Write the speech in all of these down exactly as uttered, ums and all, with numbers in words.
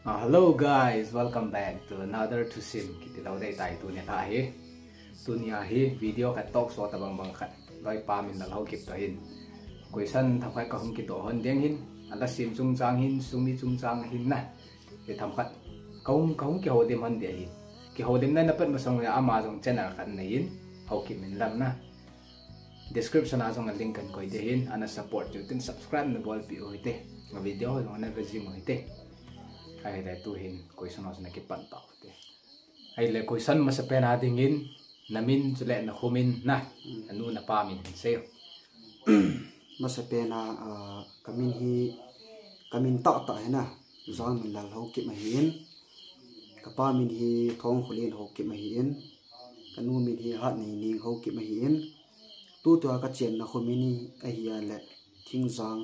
Ah, hello guys, welcome back to another Thusim kiti lou dei tai tuni lha hi. Tuni a hi video khat talk show tabang bang khat. Loi pa min Lalhaokip toh hin. Question themkhat kahung kidoh hon ding ahin. Ala sim chungchang hin, sumi chungchang hin na. Hi themkhat. Kahung, kahung kihoulim hon ding ahin. Kihoulimna na pet masang le ama jong channel khat nei in. Haokip min lam na. Description a jong a link kan koi ding ahin, ana support u hitin subscribe na bolpeh u hite. Nga video jong ana ve jing u hite. Ahile tu hin question ho chu na kipan tau hite. Ahile question masapen a dingin, na min chule na kho min na, na nu na pa min hin sei o. Masapen a, ah, ka min hi, ka min tahtah hi na, Jangminlal Haokip ahin. Ka pa min hi Thongkholen Haokip ahin. Ka nu min hi Hatneineng Haokip ahin. Tutua ka chenna kho min hi ahi a le Thingjang,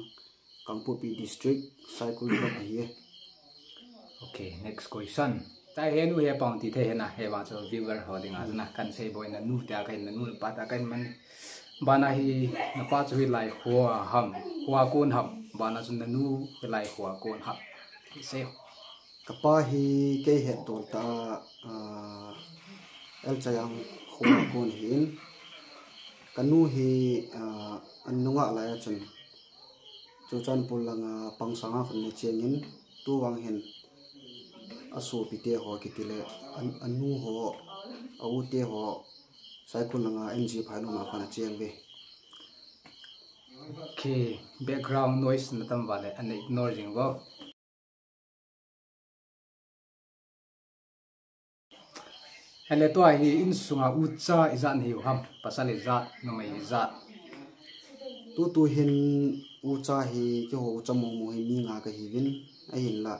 Kangpokpi District, Saikul Block ahi e. Okay, next question. Tua hi nu hi pang ti thei hi na, hi vang chu viewer ho dinga na, kan sei boi na nu tia kahin, na nu pa tia kahin man. Bana hi na pa chu hoilai kho ham, kho a kon ham, bana chu na nu hoilai kho a kon ham. Sei o. Ka pa hi kei hetdol tah a, ah, Elchayang kho a kon ahin. Ka nu hi, ah, an nungah lai a chun Churachandpur langa Pangsang a khun ana cheng in, tu vang hin a sopite ho kiti le, a, a nu ho, a u te ho, Saikul langa N G Phainom a khun ana cheng uve. Okay, background noise na tam uva le, ana ignore jing uvo. Ahile tua hi insunga ucha ijat nahiu ham, pasal ijat, numei ijat. Tutu hin ucha hi keiho ucha mong mong hi mi nga kahiuvin, ahinla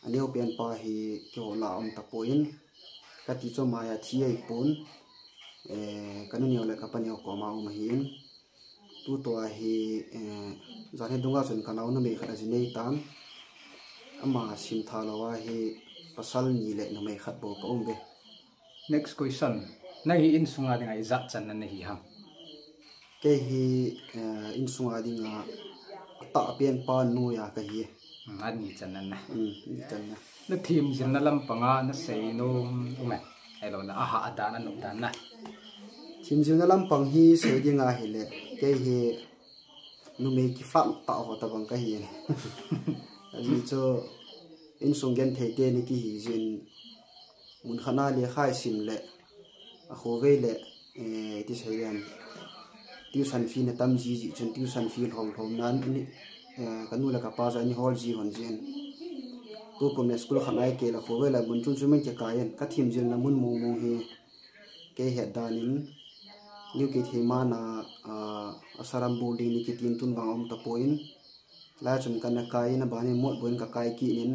aneopen pa hi keiho lah a um tapon, kati chu ama hi athi ahipon, eh, ka nu neo le ka pa neo koma um ahin. Tutua hi, eh, jan hi dunga chun ka nao numei khat aji nei tan. Ama sim tha lou a hi pasal ni le numei khat bou ka um uve. Next question. Na hi insunga dinga ijat channa nahi ham? Kei hi, eh, insunga dinga atahpen pa noiya kahi e. Hmm, ani channa na. Hmm, ani channa. Na themjilna lampanga na seinom um e. Ahilou le, aha, adan, anop dan na. Themjilna lampang hi sei ding ahile, kei hi numei kifah tah ho tabang kahi in. Ajeh chu insung genthei teni kihi jin, mun khat na lekha isim le, akhovei le, eh, iti sei ding ham, tuition fee na tam ji jeh chun tuition fee lhom lhom nan, eh, ka nu le ka pa chu ana hol ji hon jin. Tukum le school khat na ikeh le akhovei le mun chom chom in kikai in, ka themjilna mun mong mong hi kei het dan in, New Keithelmanah, ah, Asaram Building ni kitin tun vang aum tapon, lai chun kana kai in, aban in Motbung in ka kai kit in,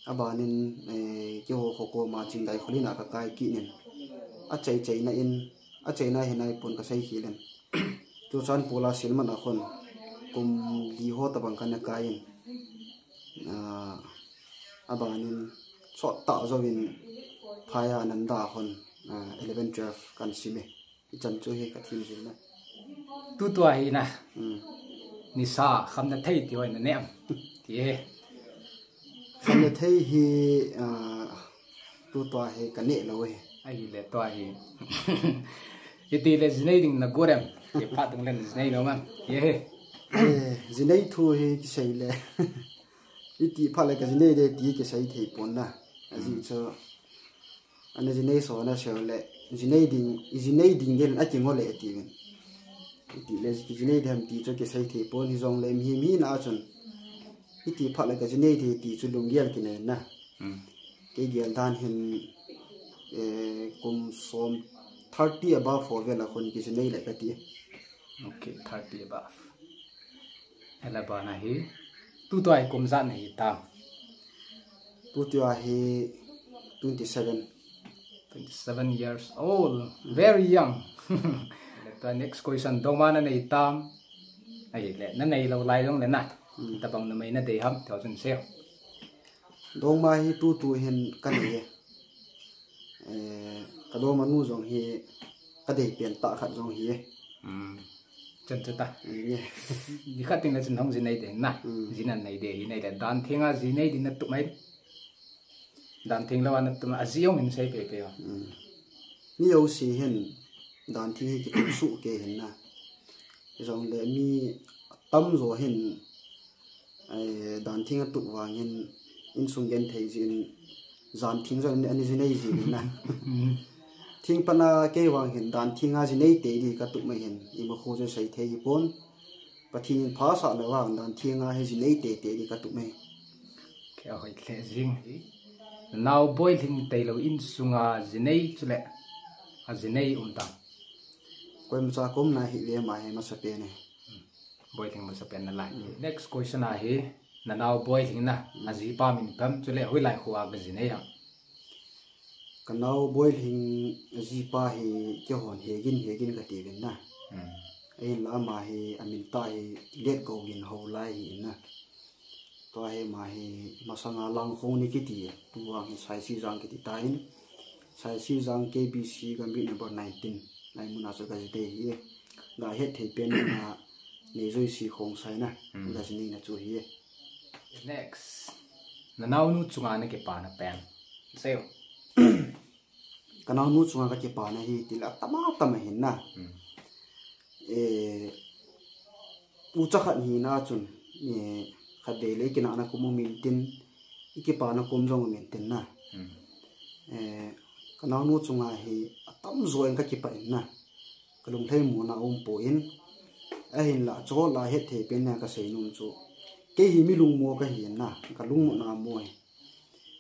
aban in, eh, keiho kho koma Chingdai Khullen a ka kai kit in, achai chaina in, achaina hi naipon ka seikhel in. Churachandpur a Silmat a khun kum li ho tabang kana kai in, ah, aban in sot tah jouvin Phaiya Nanda a khun, ah, eleven twelve kan sim e. Ichan chu hi ka themjilna. Tutua hi na. Hmm. Nisa khamna thei ti hoi na ne am? Ti e. Khamna thei hi, ah, tutua hi ka ne lou e. Ahile tua hi. Iti le jinei ding na got em? Ti phat tung le jinei nom am? Ti e. Eh, jinei thu hi kisei le. Iti phat le ka jinei de ti kisei thei pon na. Ajeh chu ana jinei so na seo le, jinei ding, i jinei ding den a kingo le ti ven. Iti le ki jinei dem ti chu kisei thei pon, hijongle mi, mi na chun iti phat le ka jinei de ti chu lunggel kinei na. Hmm. Kei gel dan hin, eh, kum som thirty above ho vel a khun ki jinei le kati. Okay, thirty above. Ahile bana hi, tutua hi kum ijat nahi tam? Tutua hi twenty seven. Twenty seven years old, very young. Ahile tua next question, dongma na nei tam? Ahile, na nei lou lai jongle na. Hmm. Tabang numei na dei ham, ti ho chun sei o. Dongma hi tutu hin ka nei e. Eh, ka dongma nu jong hi ka dei pen tah khat jong hi e. Hmm. Chan chu ta. Ni khat ting le chun hung ji nei de na. Ji nan nei de hi nei le dan theng a ji nei din na tup mai. Dan theng lou a na tup a ji hung in sei pe pe. Ni yo si hin dan theng hi ki tup su ke hin na. Jong le mi tam jo hin, eh, dan theng a tup vang hin insung gen thei ji in jan theng jo ni ji nei ji na. Thing pana ke vang hin dan theng a ji nei te di ka tup mai hin ima kho jo sei thei hi pon. Pathen in pha sa le vang dan theng a hi ji nei te te di ka tup mai. Ke a hoi le jing. Nau boi thing tei lou insung a ji nei chu le. A ji nei um ta. Koi ma cha kom na hi le ma he ma sa pe ne. Boi thing ma sa pe na lai. Next question a hi. Na nau boi thing na. A ji pa min pam chu le hui lai khu a ka ji nei a. Ka nau boi thing a ji pa hi ke hon he gin he gin ka ti vin na. Ei la ma hi a min ta hi let go gin ho lai hi na. Tua hi ma hi masanga lang khong ni kiti, tu vang hi Saisi Jang kiti ta in. Saisi Jang K B C Gambih number nineteen. Lai muna chu ka ji te hi. Ga het thei pen na nei joi si khong sai na. Ga ji nei na chu hi. Next. Na nau nu chunga na kipa na pen. Sei. Ka nau nu chunga ka kipa na hi ti la tama tama hin na. Eh, u cha khat hi na chun, eh, khat ve le kina na kum um in tin, i kipa na kum jong um in tin na. Eh, ka nau nu chunga hi a tam jo in ka kipa in na. Ka lung lhei mo na um po in. A hin la cho la het thei pen na ka sei num chu. Kei hi mi lung mo ka hi in na. Ka lung mo na mo hi.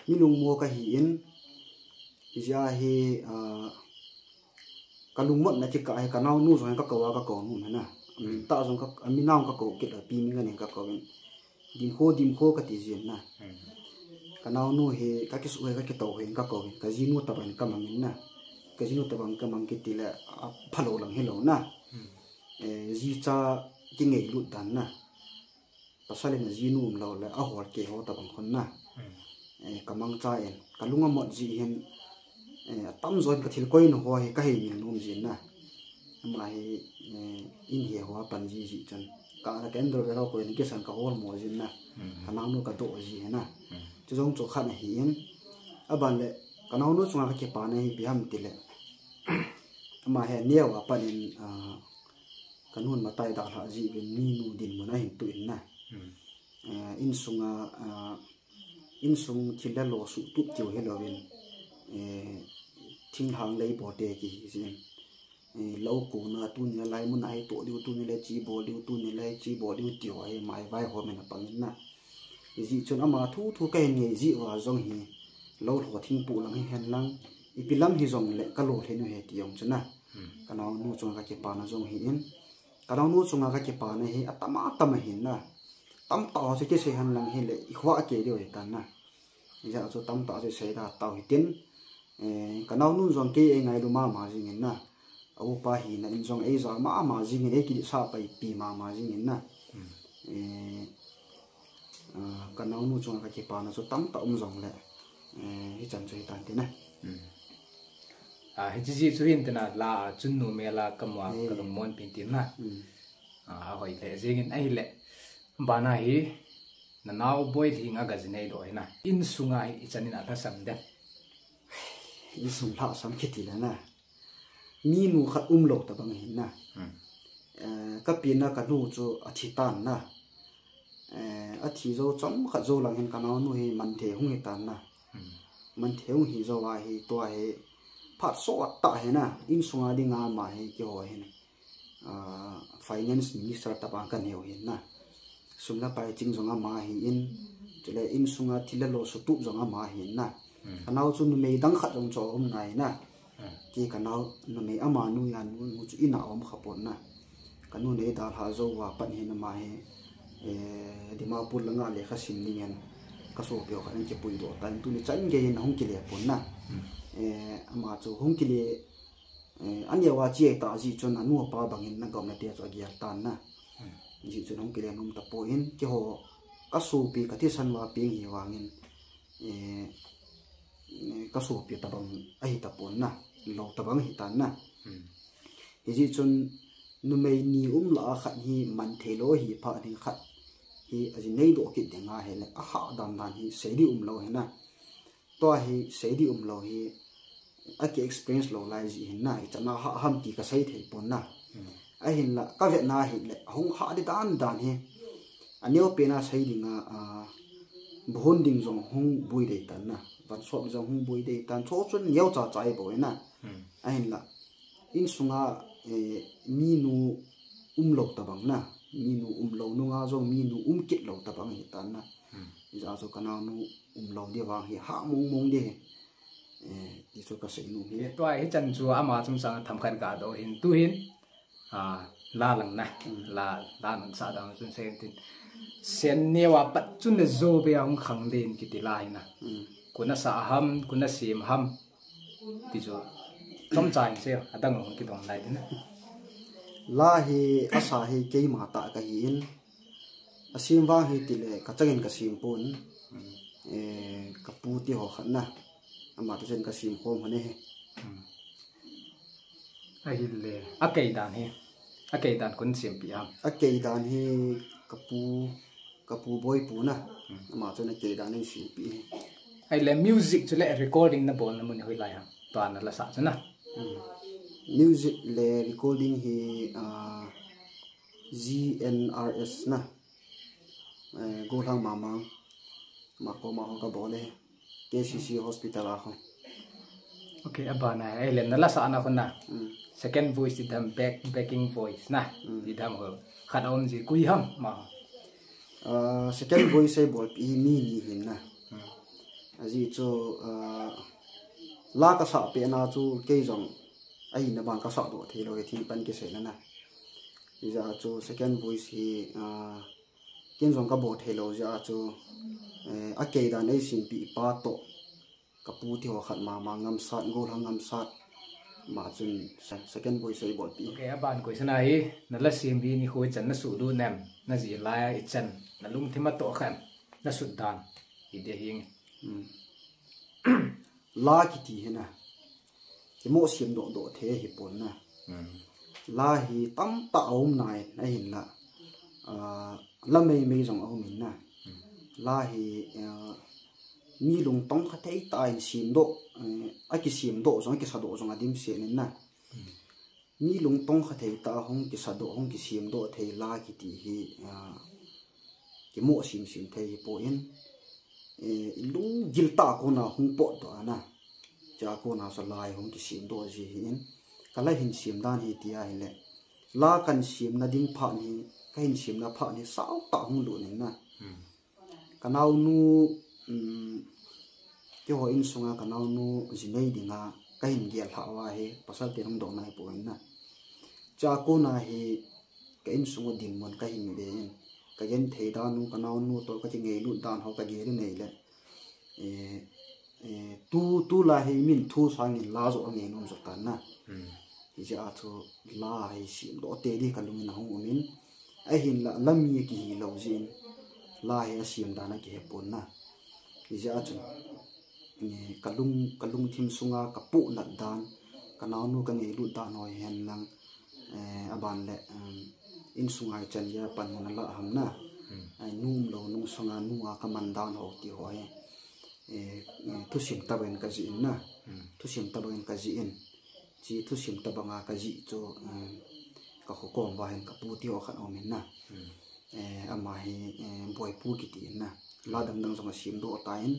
Mi lung mo ka hi in. Hi ja hi, ah, ka lungmot na kikah hi, ka nau nu jong ka kou a, ka kou nu na. A min ta jong ka, a min nau ka kou kit a, pi min ka ning ka kou in. Dim kho, dim kho ka ti jin na. Ka nau nu hi, ka kisu hi, ka kitou hi, ka kou in. Ka ji nu tabang ka mang in na. Ka ji nu tabang ka mang kiti le, a phalou lang hi lou na. Eh, ji cha ki ngei lut dan na. Pasal in a ji nu um lou le, a hol ke ho tabang khun na. Eh, ka mang cha in, ka lung a mot ji hin, eh, a tam jo in ka thil koi na ho hi ka hei min num jin na. Ama hi, eh, in he ho a pan ji ji chun. Ka na ken dor ve lou koi ni kisan ka hol mo jin na. Ka nau nu ka do ji na. Chu jong chu khat na hi in. A ban le, ka nau nu chunga ka kipa na hi pi ham ti le. Ama hi neo a pan in, ah, ka nun matai dalha ji vin mi nu din mun a hin tu in na. Eh, insunga, ah, insung thil le lo su tup tiu hi lo vin, eh, thinglhang lei bo te ki hi jin. Eh, lo ko na tu ni lai mun a hi to diu tu ni le chi bo diu tu ni le chi bo diu tiu hi mai vai ho men a pang in na. Hi ji chun ama thu thu ka hin ngei ji va jong hi lo lo thing pu lang hi hen lang. Ipi lam hi jong le ka lo hlen u he ti jong chu na. Ka nau nu chunga ka kipa na jong hi in. Ka nau nu chunga ka kipa na hi a tam a tam a hin na. Tam ta ho chu kisei han lang hi le i khua ke diu hi ta na. Hi ja chu tam ta chu sei da tau hi tin. Eh, ka nau nu jong kei ei ngailu ma ma jing in na. A upa hi na in jong ei ja ma ma jing in ei ki sa pai pi ma ma jing in na. Eh, ah, ka nau nu chunga ka kipa na chu tam ta um jong le. Eh, hi chan chu hi tan ti na. Ah, hi chi ji chu hin ti na la chun nu me la ka mua ka lung mon pin ti na. Ah, a hoi le jing in a hi le. Bana hi, na nau boi thing a ga ji nei do hi na. Insunga hi i chan in a lhasam den. Insung lhasam kiti le na. Mi nu khat um lo tabang hi na. Eh, ka pi na ka nu chu a thi tan na. Eh, a thi jo chom khat jo lang hin ka nau nu hi man the hung hi tan na. Man the hung hi jo a hi tua hi phat so ta hi na. Insunga ding a ma hi ki ho hin. Ah, finance minister tabang ka neo hin na. Sum le pai ching jong ama hi in, chule insunga thil le lo su tup jong ama hi in na. Ka nau chu numei dang khat jong chu um nai na. Ki ka nau numei ama nu ya nu, nu chu in a um kha pon na. Ka nu nei dalha jo va pan hin ama hi, eh, Dimapur langa lekha sim ding in ka sopi ho khat in kipui do ta in tuni chan gei in hung kile pon na. Eh, ama chu hung kile Eh, a neo a chi ta ji chun a nu a pa bang in na gam na te chu a gel tan na. Ji chun hung kile num ta po in ki ho ka sopi ka thisan va ping hi vang in, eh, eh, ka sopi tabang a hi ta pon na. Lo tabang hi tan na. Hi ji chun Numei ni um lah a khat hi man thei lou hi phat hi khat hi a ji nei doh kit ding a hi le a ha dan dan hi sei di um lou hi na. Tua hi sei di um lou hi a ki experience lou lai ji hin na, i chana ha ham ti ka sei thei pon na. A hin la ka vet na hi le a hung ha di dan dan hi a neo pe na sei ding a, a buhun ding jong hung bui dei tan na, van sop jong hung bui dei tan, cho chun neo cha cha i bo na. A hin la insunga, eh, minu um lou tabang na, minu um lou nunga jong minu um kit lou tabang hi tan na. Ija chu ka naunu um lou di vang hi ha mong mong di hi. Eh, ti chu ka sei nom hi. Tua hi chan chu ama chungchang tham khat ka do hin tu hin, ah, la lang na, la, la nan sa dang chun sei tin. Sen neo a pat chun le zo be a hung khang din kiti la hi na. Kuna sa ham, kuna sim ham. Ti chu chomcha in sei, adang hung kidong lai din. La hi a sa hi keima ta ka hi in. A sim vang hi ti le ka changin ka sim pon. Eh, ka pu ti ho khat na. Ama tu chen ka sim khom ho ne he. A hi le, a kei dan hi. A kei dan kun sim pi am. A kei dan hi ka pu, ka pu boi pu na. Ama chun a kei dan hi sim pi hi. Ai le music chu le recording na bol na mun hoi lai ha. Tua na la sa chu na. Music le recording hi, ah, G N R S na. Eh, Golang Mamang. Ma ko ma ho ka bol e. K C C hospital a ho. Okay, a bana, eh, le na la sa na ko na. Second voice ti dam back, backing voice na. Ti dam ho. Khat om ji kui ham ma. Ah, second voice ei bol pi mi ni hin na. A ji chu, ah, la ka sa pe na chu kei jong a hin na bang ka sa do thei lou e ti pan ki sei na na. Ija chu second voice hi, ah, kin jong ka bol thei lou ija chu, eh, a kei dan ei sim pi pa to. Ka pu ti ho khat ma, ma ngam sat, Golang ngam sat. Ma chun se-, second voice ei bol pi. Okay, a ban question a hi, na la sim hi ni khu i chan na su du nem, na ji lai a i chan, na lungthim a to khan, na sut dan, i de hing. La kiti hi na. Ki mo sim do do the hi pon na. La hi tam ta a um nai, a hin la. Ah, la mei mei jong a um in na. La hi, ah, mi lungtong kha thei ta in sim do, eh, a ki sim do jong, a ki sa do jong a dim se nin na. Mi lungtong kha thei ta hung ki sa do, hung ki sim do thei la kiti hi, ah, ki mo sim sim thei hi pon. Eh, i lunggil ta ko na hung po do a na. Cha ko na sa lai hung ki sim do ji hi in. Ka la hin sim dan hi ti a hi le. La kan sim na ding phat ni, ka hin sim na phat ni, sao ta hung lut nin na. Ka naunu, um, kei ho insunga ka naunu ji nei dinga, ka hin gel lha uva hi, pasal te hung do nai pon na. Cha ko na hi, ka insung u dinmun ka hin ve in. Ka gen thei dan u, ka naunu to ka ti ngei lut dan ho ka gel nei le. Eh, eh, tu, tu la hi min thu sangin la jo a ngei nom jo tan na. Hi jeh a chu la hi sim do te di ka lungin a hung um in. A hin la, la mi a ki hi lou jin. La hi a sim dan a ki he pon na. Hi jeh a chu, eh, ka lung, ka lungthim sunga ka pu nat dan, ka naunu ka ngei lut dan ho hi hen lang, eh, a ban le, um, insunga i chan ya pan mun a la ham na. Ai nu um lou nung sunga nu a ka man dan ho ti ho hi. Eh, eh, thusim tabang in ka ji in na. Thusim tabang in ka ji in. Chi thusim tabang a ka ji chu, eh, ka kho kom va hin ka pu ti ho khat um in na. Eh, ama hi, eh, Boipu kiti in na. La dang dang jong a sim do ta in.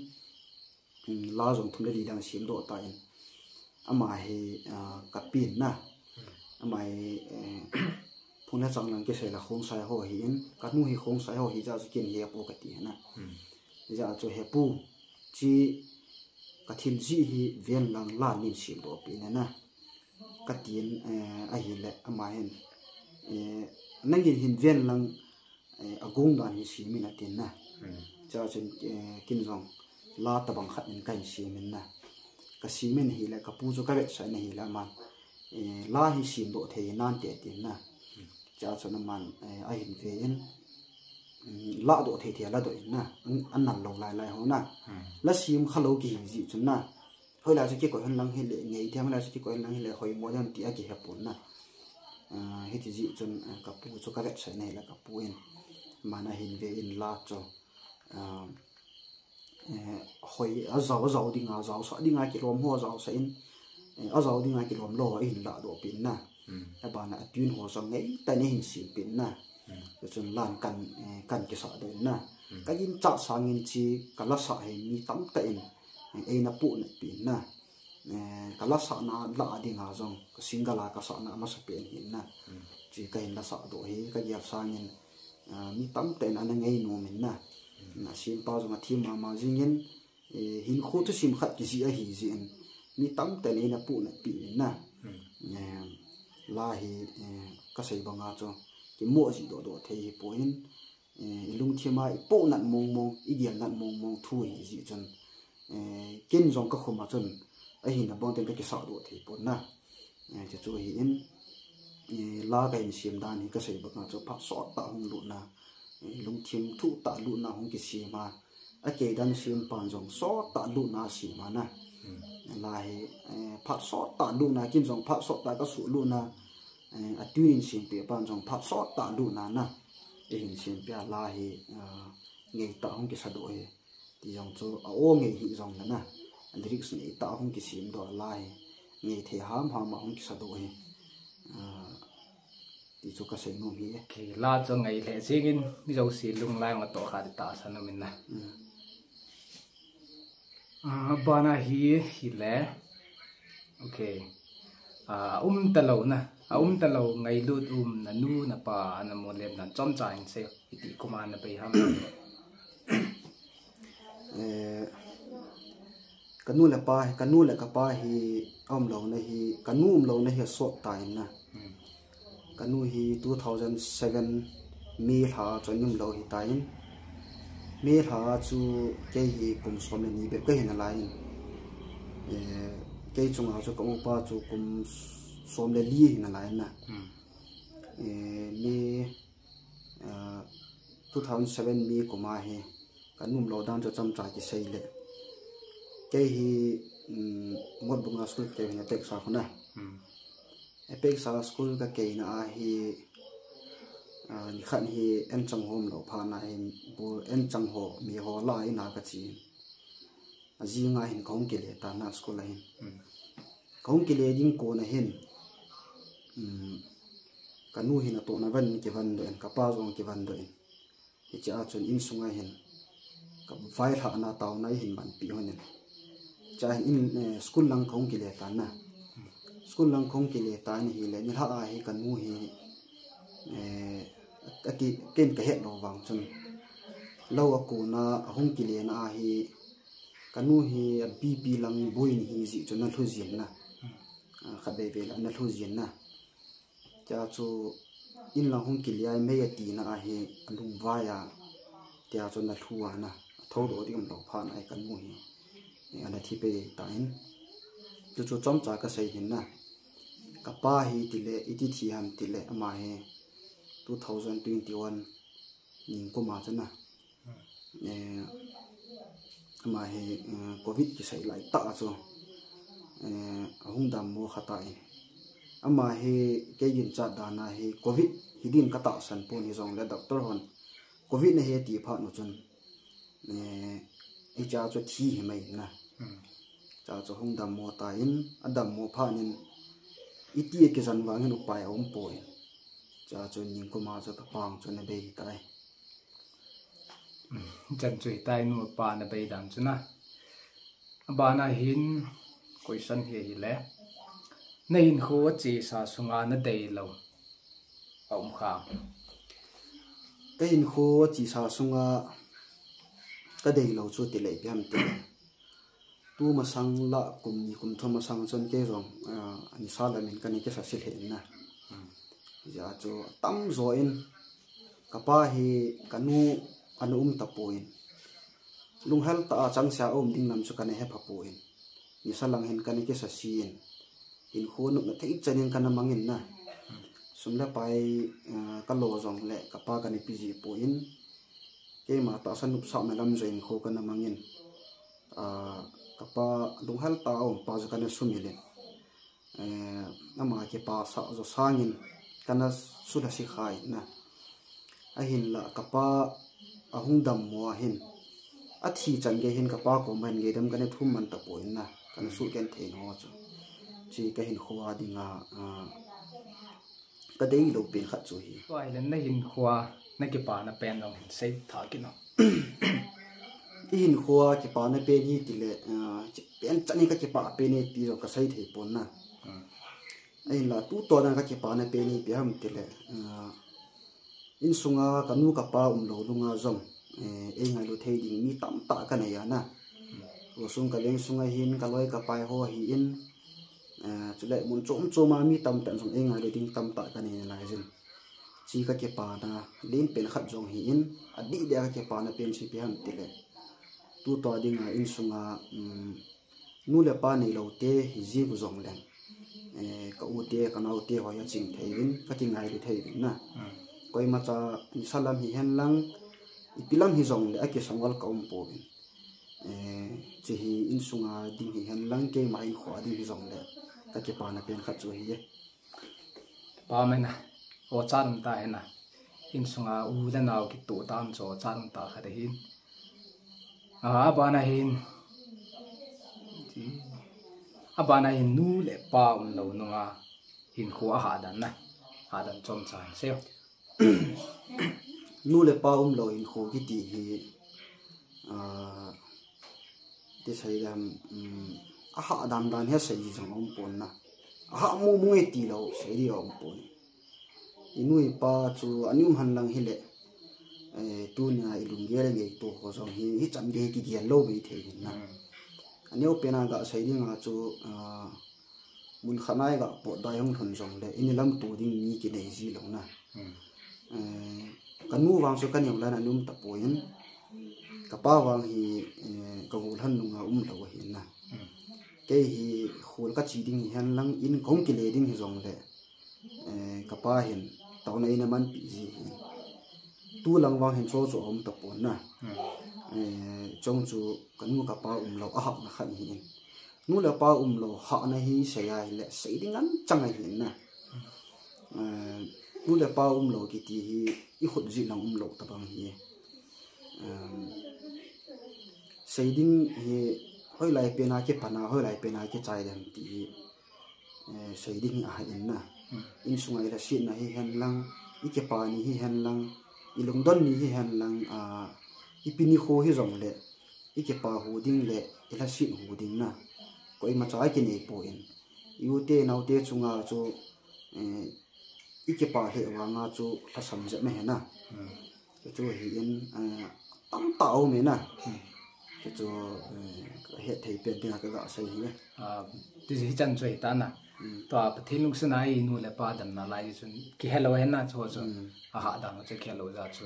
Mm, la jong thum le li dang sim do ta in. Ama hi, ah, ka pin na. Ama hi, eh, phung le chang lang kisei la Khongsai ho hi in. Ka nu hi Khongsai ho hi jeh chu kin he po ka ti na. Jeh chu he pu. Chi ka thil ji hi ven lang la nin sim do pi na na. Ka tin, eh, a hi le ama hin. Eh, nangin hin ven lang eh, a gung dan hi simin a tin na. Cha chun, eh, kin jong la tabang khat in ka hin simin na. Ka simin hi le ka pu chu ka vetsah na hi le aman. Eh, la hi sim do thei nan te tin na. Cha chun aman, eh, a hin ve in. Mm, la do thei thei la do in na. An, an nan lo lai lai ho na. La sim kha lo ki hi ji chun na. Hoi la chu kikoi hen lang hi le, ngei thiam la chu kikoi hen lang hi le, hoi mo jam ti a ki he pon na. Ah, hiti jeh chun, ah, ka pu chu ka vetsah in ahile ka pu in, aman ahin ve in la chu, ah, eh, hoi, ajao, ajao dinga, jaosah dinga kilom ho jaosah in, eh, ajao dinga kilom lou ho ahin lahdoh peh in na. Hmm. Abana atune ho jong ngeitah in ahin sem peh in na. Hmm. Chuchun lan kan, eh, kan kisah doh in na. Hmm. Ka ginchat sangin chu ka lasah hi mi tamtah in, eh, eina pohnat peh in na. Eh, ka lasahna lah dinga jong, ka single a ka sahna amasapen ahin na. Hmm. Chu ka hin lasah doh hi, ka gel sangin, ah, mi tamtah in ana ngainom in na. Hmm. Na sempa jong athem mama jingin, eh, hinkho thusim khat kijih ahi jeh in, mi tamtah in eina pohnat peh in na. Hmm. Eh, la hi, eh, ka sei banga chu, kimoh jih dohdoh thei hi poi in, eh, i lungthim a i pohnat mong mong, i gelnat mong mong thu ahi jeh chun, eh, ken jong ka khum a chun, ahina bang teng ka kisah doh thei pon na. Eh, chuchu ahi in, eh, la ka hin sem dan hi ka sei banga chu phat sot tah hung lutna, eh, lungthim thuh tah lutna hung kisem a, akei dan sempan jong sot tah lutna asem a na. Hmm. La hi, eh, phat sot tah lutna, ken jong phat sot tah ka suh lutna, eh, atune in sempeh pan jong phat sot tah lutna na. Eihin sempeh a la hi, ah, ngeitah hung kisa doh hi. Ti jong chu a-o ngei hih jongle na. Lyrics ngeitah hung kisem doh a la hi. Ngei thei hamham a hung kisa doh hi. Ah, ti chu ka seinom hi e. Okay, la chu ngei lheh jengin, mi jouse lunglai ong atoh kha ding tahsan um in na. Hmm. Ah, abana hi, hile. Okay. Ah, aum talou na. Aum talou ngailut um, nanu, napa, ana molem dan chomcha hin sei. Iti kum a na bei ham? Eh, ka nu le pa, ka nu le ka pa hi aum louna hi, ka nu um louna hi asot tai na. Hmm. Ka nu hi two thousand seven May lha a chu ana um lou ahitai. May lha a chu kei hi kum som le ni bep ka hi nalai in. Eh, kei chunga chu ka upa chu kum som le li hi nalai na. Hmm. Eh, May, ah, two thousand seven May kum a hi ka nu um lou dan chu chomcha kisei le. Kei hi, um, Motbung a school ka kei hi na Apex a khu na. Hmm. Apex a school ka keina a hi, ah, nikhat hi enchang ho um lou phat na hin, bu enchang ho, mi ho la a in a ka che in. Ajing a hin ka hung kile tan na school a hin. Hmm. Ka hung kile ding kon a hin, um, ka nu hin atohna van kivan doh in, ka pa jong kivan doh in. Hiche a chun insung a hin ka vailhahna taona eihin manpi hon in. Hiche a hin, eh, school lang ka hung kile tan na. School lang ka hung kile tan ahile, nilhah a hi ka nu hi, eh, aki, ken ka het lou vang chun. Lou a kona a hung kile na a hi, ka nu hi a BP lang boina ahi jeh chun ana lhu jin na. Ah, khatvei vei le ana lhu jin na. Tia chu in lang hung kile a mei ati na a hi alungvai a, tia chu ana lhu a na, athou doh ding um lou phat na a hi ka nu hi, eh, ana thi pei tan. Chuchu chomcha ka sei hin na. Ka pa hi tile, iti thi ham tile, ama hi two thousand twenty-one ning kum a chu na. Eh, ama hi, eh, covid kisei lai tah a chu, eh, ahung dammo kha tan. Ama hi kei ginchat dan a hi covid hi din ka tahsan pon hijongle doctor hon covid nahi ati phat u chun, eh, hiche a chu thi hi mai na. Hmm. Hiche a chu hung dammo tan, adammo phat in iti a kijen vang hin upai aum poi. Hiche a chu ning kum a chu ka pa chu ana bei tai. Chan chu hitai, nu pa ana bei dan chu na. Abana hin question hi ahile. Na hinkho achesa sunga na deilou aum kha? Ka hinkho achesa sunga ka deilou chu tile ipi ham tile. Tu masang la kum ni kum thum masang chun kei jong, ah, nisa lam in kana kisa se lheh in na. Hmm. Hijeh a chu atamjo in ka pa hi ka nu ana um tapon. Lunghel tah a changseh a um ding lam chu kana hepha pon. Nisa lang hin kana kisa se in. Hinkho nopna thei chan in kana mang in na. Sum le pai, ah, ka lo jongle ka pa kana pe ji pon. Keima tahsa nopsahna lam jong hinkho kana mang in. Ah, ka pa lunghel tah a um pa jong kana sumil in. Eh, ama kipasah jo sangin kana sulha sikha in na. Ahinla kapa ahung dammo a hin, athi chan gei hin kapa koma hin ngaidam kana thum man tapoi na, kana sugenthei nau chu. Chi kahinkhoa dinga, ah, kadeilou pen khat chu hi. Tua hileh nahinkhoa nakipana pen jong hin seitha kit o. Ihinkhoa kipana pen hi tileh, ah, chi pen chan hi kakipa pen hi ti jong kaseithei pon na. Ahinla tutua dinga kakipana pen hi ipi ham tileh, ah, insunga kanu kapa umlou nunga jong, eh, eingailu thei ding mi tamtah kanei a na. Khosung kaleng sunga hin kaloi kapai ho ahin, eh, chuleh mun chom choma mi tamtah in jong eingailu ding tamtah kanei nalai jin. Chi kakipana lenpen khat jong hi in, adih dia kakipana pen chu ipi ham tileh, tutua dinga insunga, um, nu le pa neilou te hiji u jongleng, eh, ka u te, ka nao te ho hi aching thei uvin, kakingailu thei uvin na. Koimacha nisa lam hihen lang, ipi lam hijongleh akisangol kaum pouvin. Eh, chi hi insunga ding hihen lang, keima hinkhoa ding hijongleh kakipana pen khat chu hi e. Pa mena, o chan um ta hena. Insunga u le nao kitoh tam chu o chan um ta khat ahin. A, abana hin, abana hin nu le pa umlou nunga hinkho ahahdan na. Hahdan chomcha hin seiyo. Nu le pa umlou hinkho kiti hi, ah, ti sei dam, um, ahahdan dan hi asei ji jong aum pon na. Ahah mu mu e tilou sei di aum pon. Inu ipa chu ana um hen lang hileh, eh, tunia ilunggel le ngaito ho jong hi, hichan gei hi kigel lou mei thei hin na. Aneopen a gasei dinga chu, ah, mun khat a iga potdoh hung lhun jongleh, ini lamto ding mi kinei ji lou na. Eh, kanu vang chu kaneo laiyin ana um tapoi in, kapa vang hi, eh, kagol hen nunga umlou ahin na. Kei hi khol kache ding hihen lang, in kahung kile ding hijongleh, eh, kapa hin taona in amanpi ji hin. Tulang vang hin chocho aum tapon na. Eh, chong chu kanu kapa umlou ahahna khat ahin. Nu le pa umlou hahna hi sei a hileh, sei ding anchang ahin na. Eh, nu le pa umlou kiti hi ikhut jeh lang umlou tabang hi. Eh, sei ding hi hoilai pen a kipan a, hoilai pen a kichai dem ti hi, eh, sei ding hi ahin na. Insunga ilhasetna hihen lang, ikipa ni hihen lang, ilungdon ni hihen lang, ah, ipi nikho hijongleh, ikipa hu ding le ilhaset hu ding na. Koimacha akinei poi in. I u te, nao te chunga chu, eh, ikipa lheh vanga chu lhasam jep ahi na. Chuchu hi in, eh, tamtah aum e na. Chuchu, eh, kahet thei pen dinga kagasei hi e. Ah, ti hichan chu hita na. Tua Pathen lungsetna a inu le pa damna lai chun kihelou ahi na chu chu. Ahahdan chu kihelou jeh chu.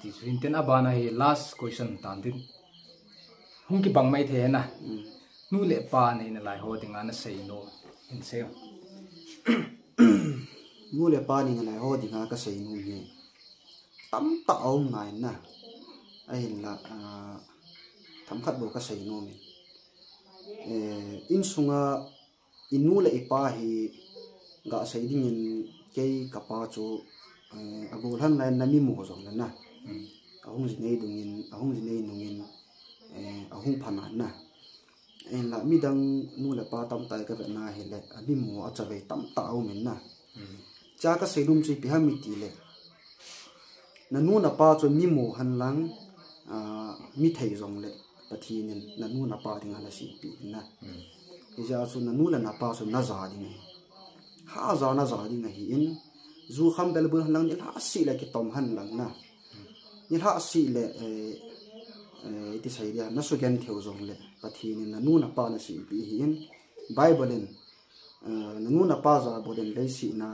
Ti chu hintin abana hi last question tan tin. Hung kibang mai thei na. Nu le pa nei nalai ho dinga nasei nom hin seiyo. Nu le pa nei nalai ho dinga kasei nom hi tamtah aum ngai na. Ahinla, ah, themkhat bou kasei nom in. Eh, insunga inu le ipa hi gasei dingin kei kapa chu, eh, agol hen lai in namimo jongleh na. Ahung jinei dungin, ahung jinei nungin, eh, ahung pha nai na. Ahinla midang nu le pa tamtah hi kavetna hileh, amimo achavei tamtah aum in na. Chua kasei nom chu ipi ham itileh, nanu napa chu mimo hen lang, ah, mi thei jongleh, Pathen in nanu napa dinga nasempeh in na. Hijeh a chu nanu le napa chu naja ding ahi. Haja naja ding ahin, ju kham bel bul hen lang, nilhah seh le kitom hen lang na. Nilhah seh le, eh, eh, iti sei dia, nasugenthei u jongleh, Pathen in nanu napa nasempeh ahin, Bible in, eh, nanu napa jabol in leiset a,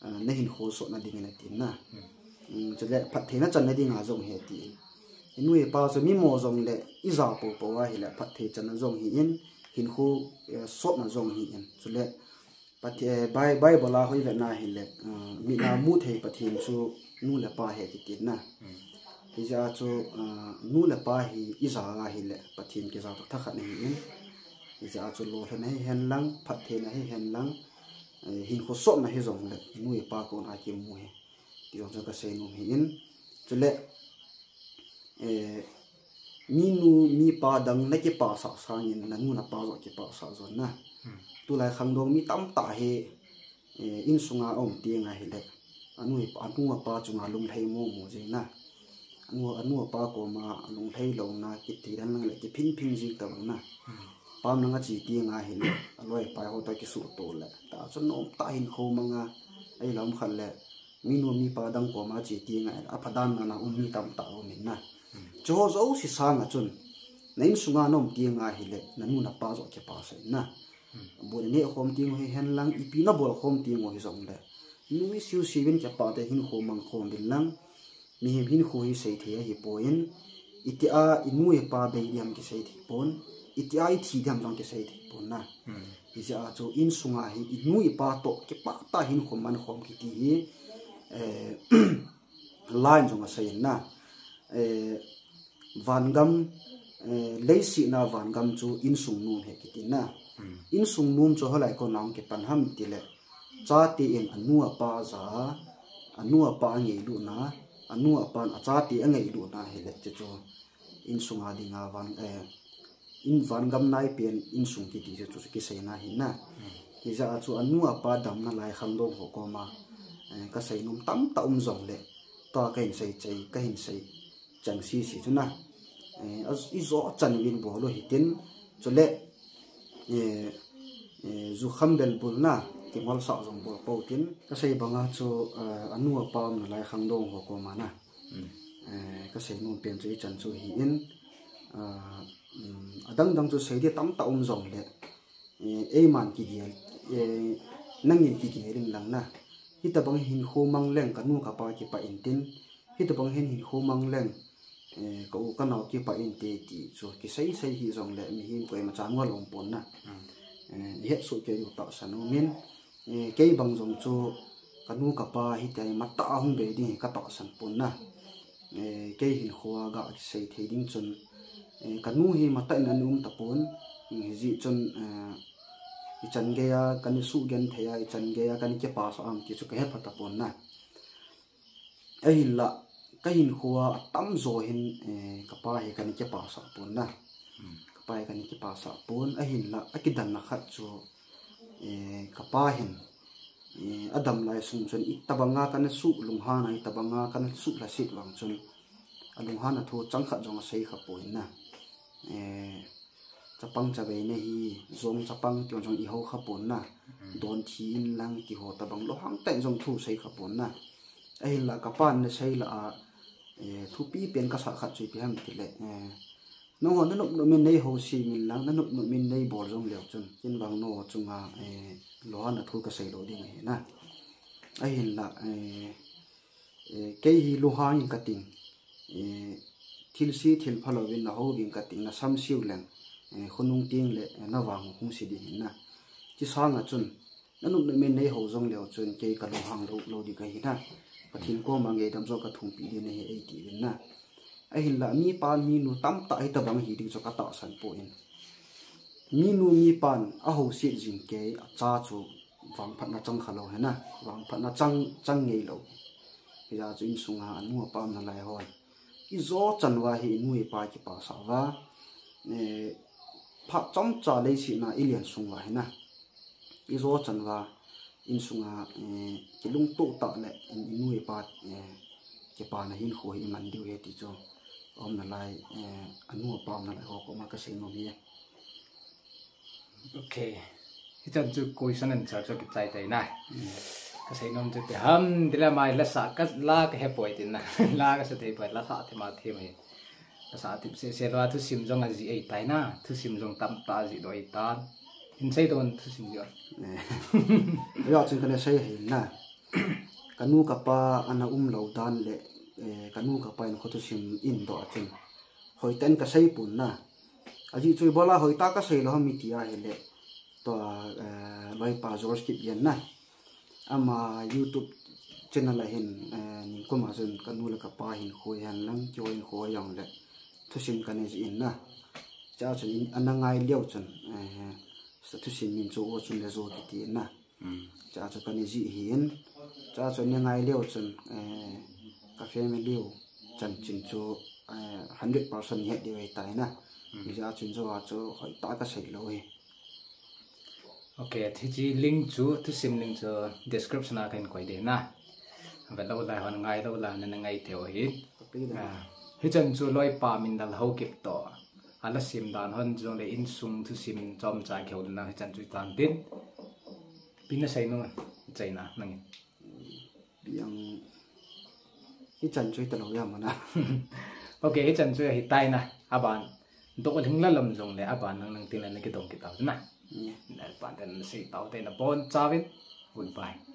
eh, nahinkho sotna dingin atin na. Um, chuleh phattheina channa dinga jong ahi atin. Inu ipa chu mimo jongleh ija poupou ahileh phatthei channa jong ahin, hinkho, eh, sotna jong ahin. Chuleh Pathe-, eh, Bi-, Bible a hoi vetna hileh, ah, mit a muthei Pathen chu nu le pa ahi kitin na. Hijeh a chu, ah, nu le pa hi ija ahileh Pathen kija toh thakhat ahin. Hijeh a chu lolhinna hihen lang, phattheina hihen lang, eh, hinkho sotna hijongle, nu le pa koma kimu ahi. Ti jong chu kasei nom ahin. Chule, eh, minu, mipa dang nakipasah sangin, nanu napa joh kipasah jon na. Tulai khangdong mi tamtah hi, eh, insunga aum teng ahile, anu, anu apa chunga lunglhai momo jing na. Anu, anu apa koma lunglhai louna, kiti dan lang le, kiphinphin jing tabang na. Pam nang ache teng ahile, aloi apai ho toh kisuhto le, tah chun nomtah hinkho manga, ahi lam khat le, minu mipa dang koma che teng ahile, apha dan nana um mi tamtah um in na. Chuho jouse sanga chun, na insunga naum teng ahile, nanu napa joh kipasah in na. Bol neh khom teng u hihen lang, ipi nabol khom teng u hijongle, nui siu siuvin kipah tah in hinkho mang khom uvin lang, mihem hinkho hi seithei ahipoi, itia inu ipa bei ding ham kisei thei pon, itia ithi ding ham jong kisei thei pon na. Hijeh a chu insunga hi inu ipa toh kipah tah in hinkho man khom kiti hi, eh, la in jong asei in na. Eh, vangam, eh, leiset a vangam chu insung nom ahi kiti na. Insung nom chu hoilai kona hung kipan ham tile, chate in anu apa ja, anu apa angailutna, anu apan achate angailutna hile, chuchu insunga dinga van, eh, in vangam naipen insung kiti chu, chu kiseina ahi na. Hijeh a chu anu apa damna lai khangdong ho koma, eh, kasei nom tamtah um jongle, tua kahin sei chai, kahin sei chang sese chu na. Eh, a, ijo chan uvin bol u hitin, chule, eh, eh, jukham bel bul na, kingolsah jong bol pou tin. Kasei banga chu, eh, anu apa umna lai khangdong ho koma na. Eh, kasei nom pen chu ichan chu ahin, ah, um, adang dang chu sei ding tamtah um jongle, eh, eiman kigel, eh, nangin kigel in lang na. Hitabang hinkho mang leng kanu kapa kipah in tin, hitabang hin hinkho mang leng, eh, ka u ka nao kipah inte ti chu kisei sei hijongle mihem koima cha ngol um pon na. Eh, ihet soh kei diu tahsan umin, eh, kei bang jong chu kanu kapa hitia matah a hung bei ding hi katahsan pon na. Eh, kei hinkho a ga kisei thei ding chun, eh, kanu hi matah in ana um tapon, hijeh chun, eh, ichan geiya kana suhgenthei a, ichan geiya kana kipasah ham ti chu kahe pha tapon na. Ahinla, kahinkho a atamjo hin, eh, kapa hi kana kipasah pon na. Kapa hi kana kipasah pon, ahinla, akidanna khat chu, eh, kapa hin, eh, adam lai sung chun itabanga kana suh lunghan a, itabanga kana suh lhaset vang chun, alunghan a thu chang khat jong asei kha pon na. Eh, chapang chavei nahi, jong chapang ti jong ihou kha pon na. Donthi in lang kiho tabang lunghan tah in jong thu sei kha pon na. Ahinla kapan nasei lah a, eh, thupi pen kasah khat chu ipi ham tile, eh, nangho nanop nop in neihou sem in lang, nanop nop in neibol jong leu chun, ken bang nangho chunga, eh, lunghan a thu kasei lou ding ahi na. Ahinla, eh, eh, kei hi lunghan in kating, eh, thilse thilpha louvin nahou ving kating, nasam seu leng, eh, khonung teng le, eh, navang hung se ding ahi na. Chusanga chun, nanop nop in neihou jong leu chun kei kalunghang lou, lou ding kahi na. Pathen koma ngaidam joh kathumpi ding ahi eiti uvin na. Ahinla mipa minu tamtah hitabang hi ding chu katahsan poi. Minu mipan ahouset jing kei acha chu vangphatna chang kha lou ahi na. Vangphatna chang, chang ngei lou. Hijeh chun insunga anu apa umna lai hon, ijo chan uva hi inu ipa kipasah uva, eh, phat chomcha leiset a ilen sung uva ahi na. Ijo chan uva, insunga, eh, kilungtoh tah le, in, inu ipa, eh, kipana hinkho hi iman diu ahi ti chu, aumna lai, eh, anu apa umna lai ho koma kasei nom ahi. Ok. Hichan chu question answer chu kichai tai na. Kasei nom chu ipi ham tile, mai lasa ka, la kahe poi tin na. La kasa thei poi, lasa thei ma thei mai. Lasa thei sese lou a thusim jong ajih ahi tai na. Thusim jong tamtah ajih doh ahi tan. Hin sei don thusim jong. Eh. Ajeh chun kana sei ahi na. Kanu kapa ana um lou dan le, eh, kanu kapa in kho thusim in doh a chun hoitah in kasei pon na. Ajeh chu ibola hoitah kasei lou ham iti ahile, tua, eh, loipa George Kipgen na. Ama YouTube channel a hin, eh, ningkum a chun kanu le kapa hinkho hihen lang, keiho hinkho hijongle thusim kana jih in na. Chua chun in, ana ngai leu chun, eh, thusim min chu O Chunlejo kiti in na. Cha chu kana jih hin, cha chu ni ngai leu chun, eh, ka family u chanchin chu, eh, hundred percent het diu ahi tai na. Hijeh chun chu a chu hoitah ka sei lou hi. Ok, hiche link chu, thusim link chu description a kahin koi ding na. Ve lou lai hon ngai lou lai nana ngai thei u ahi. Hichan chu loipa Minlal Haokip toh ala sim dan hon jongle insung thusim chomcha kihou na hichan chu tan tin. Ipi nasei nom, chaina nangin. Piang. Hichan chu hita lou jam na. Ok, hichan chu hitai na. Aban. Doh lhing la lam jongle aban nang nang tin la nakidong kit tau na. Aban tin nasei tau te nabonchauvin. Goodbye.